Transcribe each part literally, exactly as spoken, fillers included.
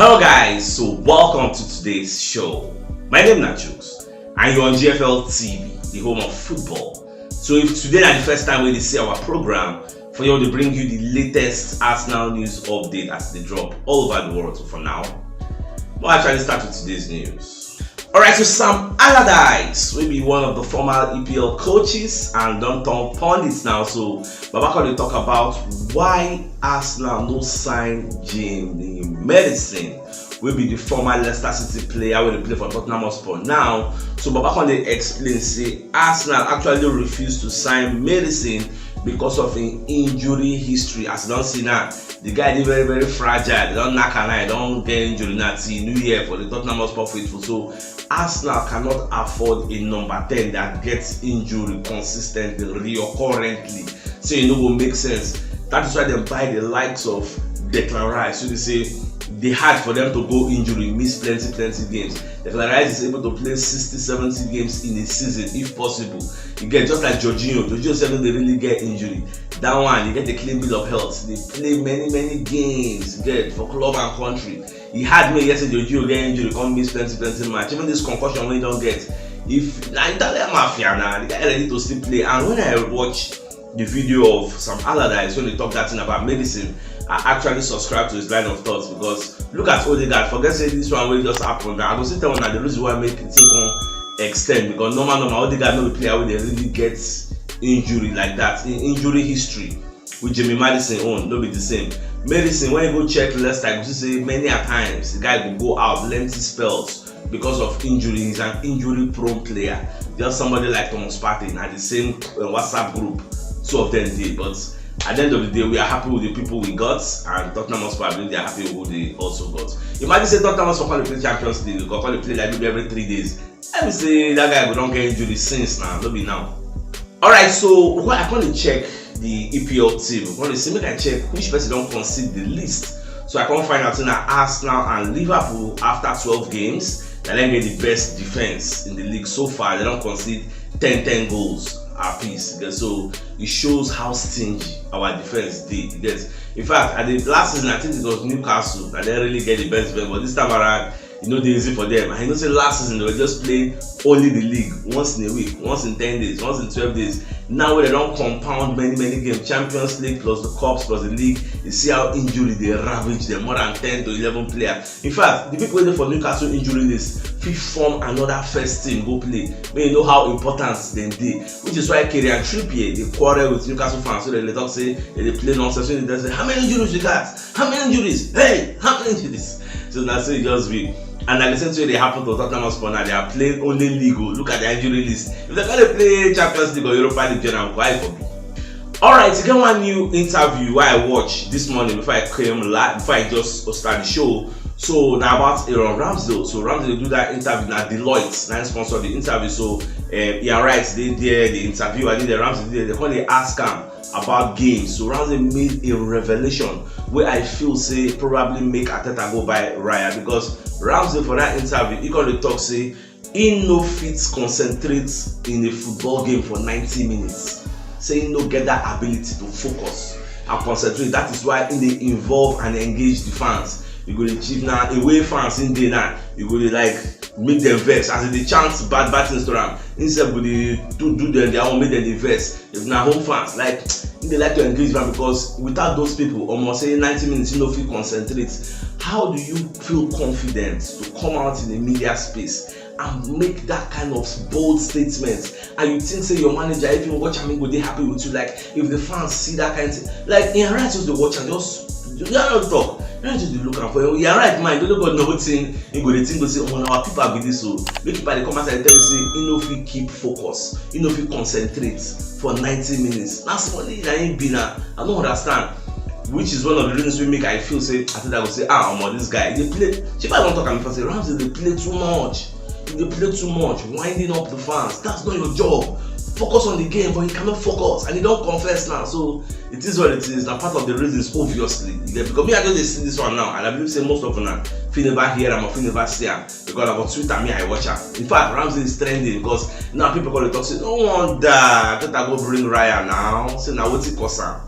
Hello guys, so welcome to today's show. My name na Jukes and you're on G F L T V, the home of football. So if today na the first time wey you dey see our program, for here we dey bring you the latest Arsenal news update as e dey drop all over the world. So for now, we'll actually start with today's news. Alright, so Sam Allardyce, wey be one of the former E P L coaches and don turn pundit now, so Baba come dey talk about why Arsenal no sign Jim Maddison, wey be the former Leicester City player wey dey play for Tottenham Hotspur now. So Baba come dey explain say Arsenal actually refuse to sign Maddison because of im injury history. As you don see now, the guy dey very, very fragile. Dem don knack am now, e don get injury now till New Year for the Tottenham Hotspur faithful. So Arsenal cannot afford a number ten that gets injury consistently, reoccurrently. So e no go make sense. That is why dem buy the likes of Declan Rice. So they say dey hard for them to go injury, miss plenty, plenty games. Declan Rice is able to play sixty, seventy games in a season if possible. You get just like Jorginho. Jorginho sef no dey really get injury. That one, you get a clean bill of health. Dey play many, many games, get for club and country. E hard make you hear say Jorginho get injury, come miss plenty, plenty match. Even this concussion wey e don get, if na Italian mafia na, the guy ready to still play. And when I watch the video of Sam Allardyce when he talk that thing about Maddison, I actually subscribe to his line of thoughts, because look at Odegaard. Forget say this one wey just happen now. I go still tell una the reason why make the thing come extend, because normal, normal Odegaard no be player wey dey really get injury like that in injury history. With Jimmy Maddison own no be the same. Maddison, when you go check Leicester, you go see say many a times the guy go go out lengthy spells because of injury. He's an injury prone player. Just somebody like Thomas Partey, na the same uh, WhatsApp group, two of them dey. But at the end of the day, we are happy with the people we got, and Tottenham Hotspur, I believe they are happy with who they also got. Imagine say Tottenham Hotspur come dey play Champions League, go come dey play like maybe every three days. Let me say that guy go don get injury since now, no be now. Alright, so when I come dey check the E P L table, come dey say make I check which person don concede the least. So I come find out say na Arsenal and Liverpool after twelve games, na dem get the best defense in the league so far. Dem don concede ten ten goals apiece. You get? So it shows how stingy our defense dey. You get? In fact, at the last season, I think it was Newcastle that dem really get the best defense, but this time around, e no dey easy for them. And you know say last season they were just playing only the league once in a week, once in ten days, once in twelve days. Now wey dem don compound many, many games, Champions League plus the cups plus the league, you see how injury dey ravage them, more than ten to eleven players. In fact, the people wey dey for Newcastle injury list fit form another first team go play. Make you know how important dem dey, which is why Kieran Trippier dey quarrel with Newcastle fans, so dem dey talk say dem dey play nonsense. So dem dey say, "How many injuries you got? How many injuries? Hey, how many injuries?" So na so e just be. And like I said, so dey happen to Tottenham Hotspur now. They are playing only league. Oh. Look at the injury list. If they can't play Champions League or Europa League, general, why for me? Alright, e get one new interview wey I watch this morning before I came live, before I just start the show. So na about Aaron Ramsdale. So Ramsdale do that interview, na Deloitte na sponsor the interview. So um, Ian Wright dey there, the interviewer dey there, Ramsdale dey there. They come dey ask am about games. So Ramsdale made a revelation wey I feel say probably make Arteta go buy Raya, because Ramsdale for that interview, he come dey talk say he no fit concentrate in a football game for ninety minutes. Say he no get that ability to focus and concentrate. That is why he dey involve and engage the fans. You go dey chief na away fans in dey now. You go dey like make them vex as they dey chant bad, bad things to am. He sef go dey do, do them their own, make them dey vex. If na home fans, like, he dey like to engage them, because without those people, almost say ninety minutes, you no fit concentrate. How do you feel confident to come out in the media space and make that kind of bold statement? And you think say your manager, if you watch am, he go dey happy with you? Like, if the fans see that kind of thing, like, Ian Wright just dey watch am, just, you no talk. You just dey look am for your Ian Wright mind. Only God know wetin he go dey think, go say, "Omo, na our people be this o." Make people dey come outside tell you say he no fit keep focus, he no fit concentrate for ninety minutes. Na small league na him be na. I no understand. Which is one of the reasons wey make I feel say Arteta go say, "Ah, omo, this guy dey play." Shey I don talk am before say Ramsdale dey play too much. He dey play too much, winding up the fans. That's not your job. Focus on the game, but he cannot focus, and he don confess now. So it is what it is. Na part of the reasons, obviously. You get? Because me, I just dey see this one now, and I believe say most of una fit never hear am or fit never see am, because na for Twitter me I watch am. In fact, Ramsdale is trending because now people come dey talk say, "No wonder Arteta go bring Raya now." Say na wetin cause am.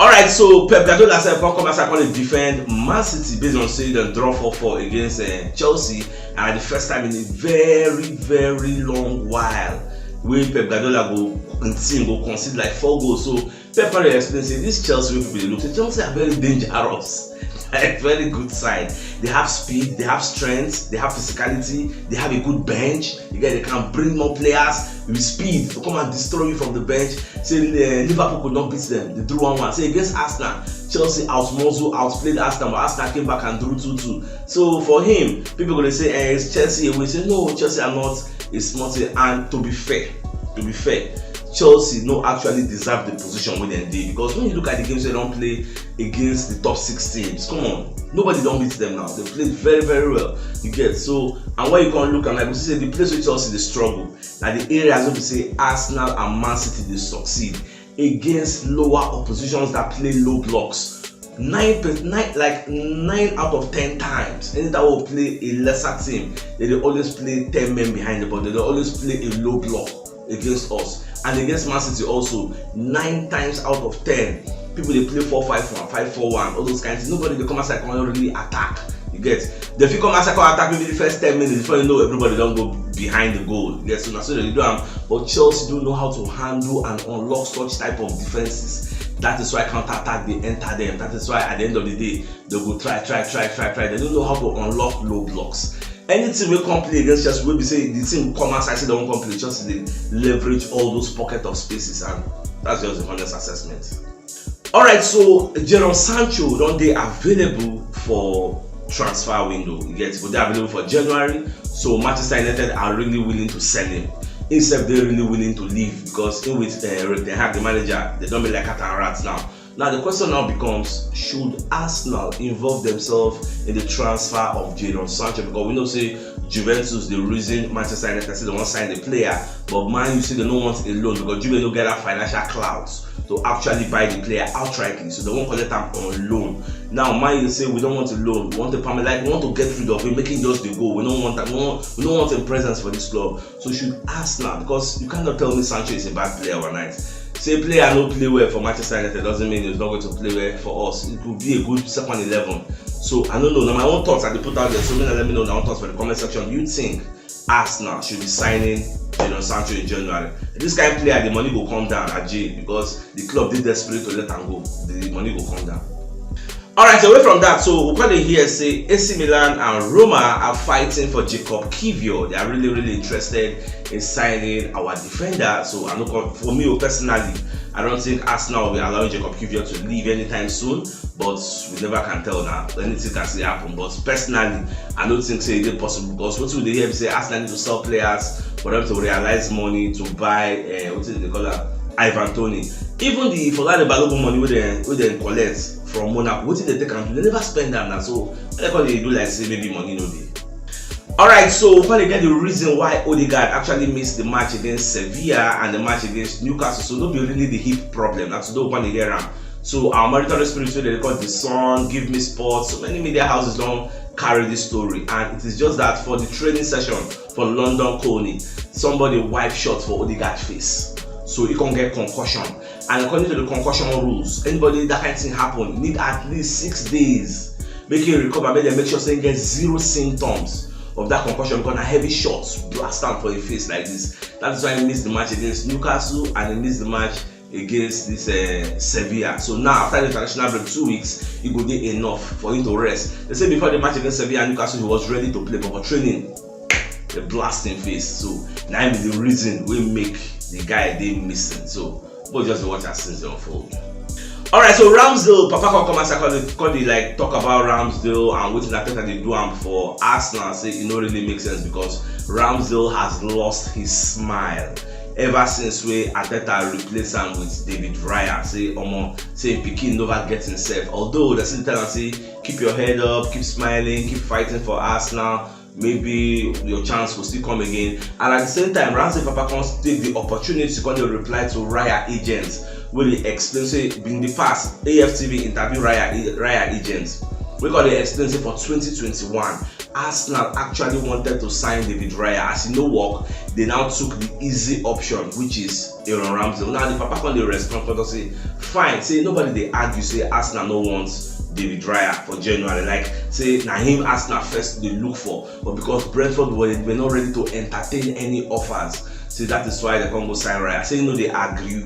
Alright, so Pep Guardiola sef come come outside come dey defend Man City based on say dem draw four four against uh, Chelsea, and the first time in a very very long while wey Pep Guardiola go im team go concede like four goals. So Pep Guardiola explain say this Chelsea wey people dey look, say Chelsea are very dangerous, like very good side. They have speed, they have strength, they have physicality, they have a good bench. You get they can bring more players with speed to come and destroy you from the bench. Say uh, Liverpool could not beat them. They drew one one. Say against Arsenal, Chelsea outmuscle, outplayed Arsenal, but Arsenal came back and drew two two. So for him, people go dey say, eh, is Chelsea away? Say no, Chelsea are not a small team. And to be fair, to be fair, Chelsea no actually deserve the position wey dem dey, because when you look at the games wey dem play against the top six teams, come on, nobody don beat them now. They played very very well. You get so, and when you come look am, like we see say the place wey Chelsea dey struggle na the areas wey be say Arsenal and Man City dey succeed against lower oppositions that play low blocks. Nine, pe- nine, like nine out of ten times, anytime we play a lesser team, they dey always play ten men behind the ball. They dey always play a low block against us. And against Man City also, nine times out of ten, people dey play four five one, five four one, all those kinds. Nobody dey come outside come really attack. You get? They fit come outside come attack maybe the first ten minutes before you know everybody don go behind the goal. You get? So na so they dey do am. But Chelsea don't know how to handle and unlock such type of defenses. That is why counter attack dey enter them. That is why at the end of the day, they go try, try, try, try, try. They don't know how to unlock low blocks. Anything wey come play against Chelsea, wey be say the team come outside, say they wan come play, Chelsea dey leverage all those pocket of spaces, and that's just the honest assessment. Alright, so Jadon Sancho don dey available for transfer window. You get, go dey available for January. So Manchester United are really willing to sell him. Him sef dey really willing to leave because him with uh, Erik Ten Hag, the manager, they don be like cat and rat now. Now the question now becomes, should Arsenal involve themselves in the transfer of Jadon Sancho? Because we know say Juventus dey reason Manchester United say they wan sign the player, but Man U say they no want a loan because Juve no get that financial clout to actually buy the player outrightly, so they wan collect am on loan. Now Man U say we don't want a loan, we want a permanent, like we want to get rid of him, make him just dey go. We don't want that. We, want, we don't want him presence for this club. So should Arsenal, because you cannot tell me Sancho is a bad player overnight. Say player no play well for Manchester United doesn't mean he's not going to play well for us. It could be a good second eleven. So I don't know. Now my own thoughts I dey put out there. So make una let me know your own thoughts for the comment section. Do you think Arsenal should be signing Jadon Sancho in January? This kind of player, the money go come down at Jade because the club dey desperate to let am go. The money go come down. Alright, away from that, so we come dey hear say A C Milan and Roma are fighting for Jacob Kivior. They are really, really interested in signing our defender. So I know for me personally, I don't think Arsenal will be allowing Jacob Kivior to leave anytime soon. But we never can tell now. Anything can still happen. But personally, I don't think say it is possible because what we dey hear be say Arsenal need to sell players for them to realize money to buy uh, what is it they call that Ivan Toney. Even the Folarin Balogun money wey dem wey dem collect from Monaco, wetin dem take am do? Dem never spend am na, so dem come dey do like say maybe money no dey. Alright, so we come dey get the reason why Odegaard actually miss the match against Sevilla and the match against Newcastle. So no be really the hip problem, na today we come dey hear am. So our monitoring spirit wey dem dey call The Sun, Give Me Sports, so many media houses don carry this story, and it is just that for the training session for London Colney, somebody wipe shot for Odegaard face, so he come get concussion. And according to the concussion rules, anybody that kind thing happen need at least six days make he recover, make dem make sure say he get zero symptoms of that concussion, because na heavy shots blast am for him face like this. That is why he miss the match against Newcastle and he miss the match against this uh, Sevilla. So now after the international break, two weeks, it go dey enough for him to rest. They say before the match against Sevilla and Newcastle, he was ready to play, but for training, they blast him face. So now be the reason we make the guy dey missing. So go just watch as things dey unfold. Alright, so Ramsdale, Papa come come outside, come dey come dey like talk about Ramsdale and wetin Arteta dey do am for Arsenal. Say e no really make sense because Ramsdale has lost his smile ever since wey Arteta replace am with David Raya. Say omo, say pikin never get himself. Although they still tell am say keep your head up, keep smiling, keep fighting for Arsenal. Maybe your chance will still come again. And at the same time, Ramsey Papa can take the opportunity to come reply to Raya agents. Will he explain? Say in the past, A F T V interview Raya Raya agents. We got to explain say for twenty twenty-one, Arsenal actually wanted to sign David Raya. As e no work, they now took the easy option, which is Aaron Ramsdale. Now the papa come dey respond for say, fine, say nobody dey argue say Arsenal no want David Raya for January. Like say na him Arsenal first dey look for, but because Brentford were, were not ready to entertain any offers, say that is why they come go sign Raya. Say no dey agree.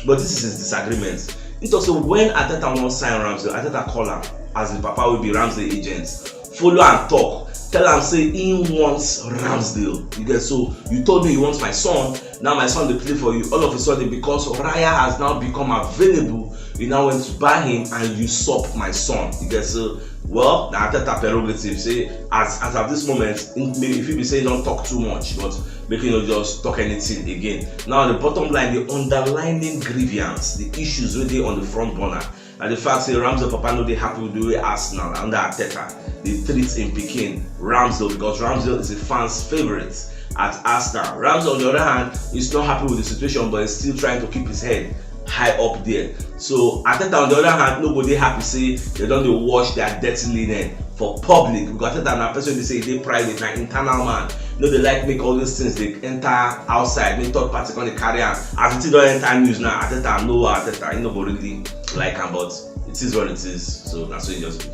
But this is his disagreement. He talk say when Arteta wan sign Ramsdale, Arteta call am as the papa wey be Ramsdale agent. Follow am talk, tell am say he wants Ramsdale. You get? So you told me you want my son, now my son dey play for you. All of a sudden, because Raya has now become available, you now went to buy him and usurp my son. You get? So, well, na Arteta prerogative. Say as as at this moment, maybe if you be say don't talk too much, but make you no just talk anything again. Now the bottom line, the underlying grievance, the issues wey dey on the front burner, na the fact say Ramsdale papa no dey happy with the way Arsenal under Arteta dey treat him pikin Ramsdale, because Ramsdale is a fan's favourite at Arsenal. Ramsdale, on the other hand, is not happy with the situation, but is still trying to keep his head high up there. So Arteta, on the other hand, no go dey happy say they don dey wash their dirty linen for public, because Arteta na person wey be say e dey private, na internal man. No dey like make all these things dey enter outside, make third party come dey carry am. As the thing don enter news now, Arteta, no, Arteta, he no go really like am, but it is what it is. So na so e just be.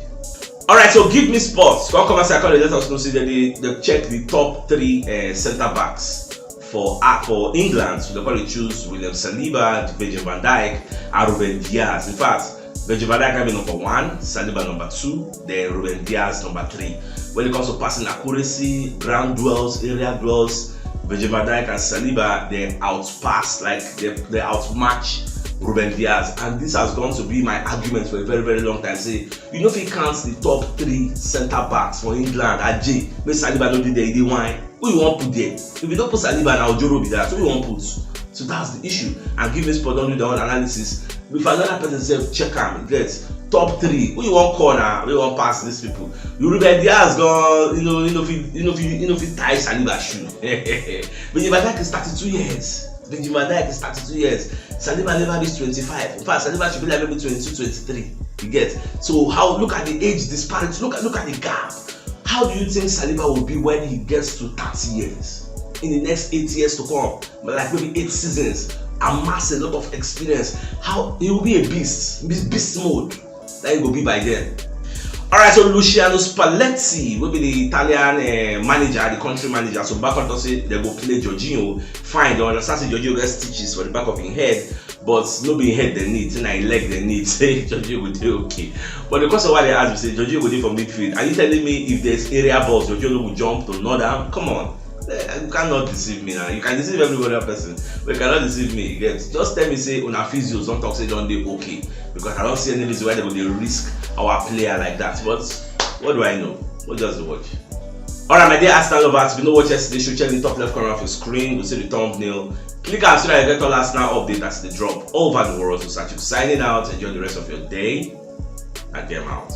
All right, so give me sports. Come come as I call it. Let us know. See, they dey check the top three uh, centre backs for uh, for England. So they probably choose William Saliba, Virgil van Dijk, and Ruben Dias. In fact, Virgil van Dijk might be number one, Saliba number two, then Ruben Dias number three. When it comes to passing accuracy, ground duels, area duels, Virgil van Dijk and Saliba, they outpass, like they, they outmatch Ruben Dias. And this has gone to be my argument for a very, very long time. Say, you know, if you count the top three centre backs for England, Ajay, make Saliba no dey there, e dey whine. Who you wan put there? If you don't put Saliba, na Ojoro be that. Who you wan put? So that's the issue. And give me spot, don't do their own analysis. If another person sef check am, you get top three. Who you wan call now? Who you wan pass these people? Ruben Dias gone, you know, you know, fit, you know, fit, you know, fit tie Saliba shoe. Virgil van Dijk is thirty-two years. Virgil van Dijk is thirty-two years. Saliba never reach twenty-five. In fact, Saliba should be like maybe twenty-two, twenty-three. You get? So how, look at the age disparity. Look at look at the gap. How do you think Saliba will be when he gets to thirty years? In the next eight years to come, but like maybe eight seasons, amass a lot of experience. How he will be a beast, beast, beast mode. That he go be by then. All right, so Luciano Spalletti will be the Italian uh, manager, the country manager. So back on say they go play Jorginho. Fine, they understand say Jorginho get stitches for the back of his head, but no be head they need, na leg they need. Say Jorginho go dey okay. But the question why they ask me say Jorginho go dey for midfield. Are you telling me if there's area balls, Jorginho will jump to another? Come on. Eh, you cannot deceive me now. You can deceive every other person, but you cannot deceive me. You get? Just tell me say una physios don't talk say don't dey okay, because I don't see any reason why they would risk our player like that. But what do I know? What does the watch? All right, my dear Arsenal lovers, if you know what yesterday show, check the top left corner of your screen. You see the thumbnail. Click out so that you get all Arsenal update as they drop all over the world. So Sachik signing out. Enjoy the rest of your day. I am out.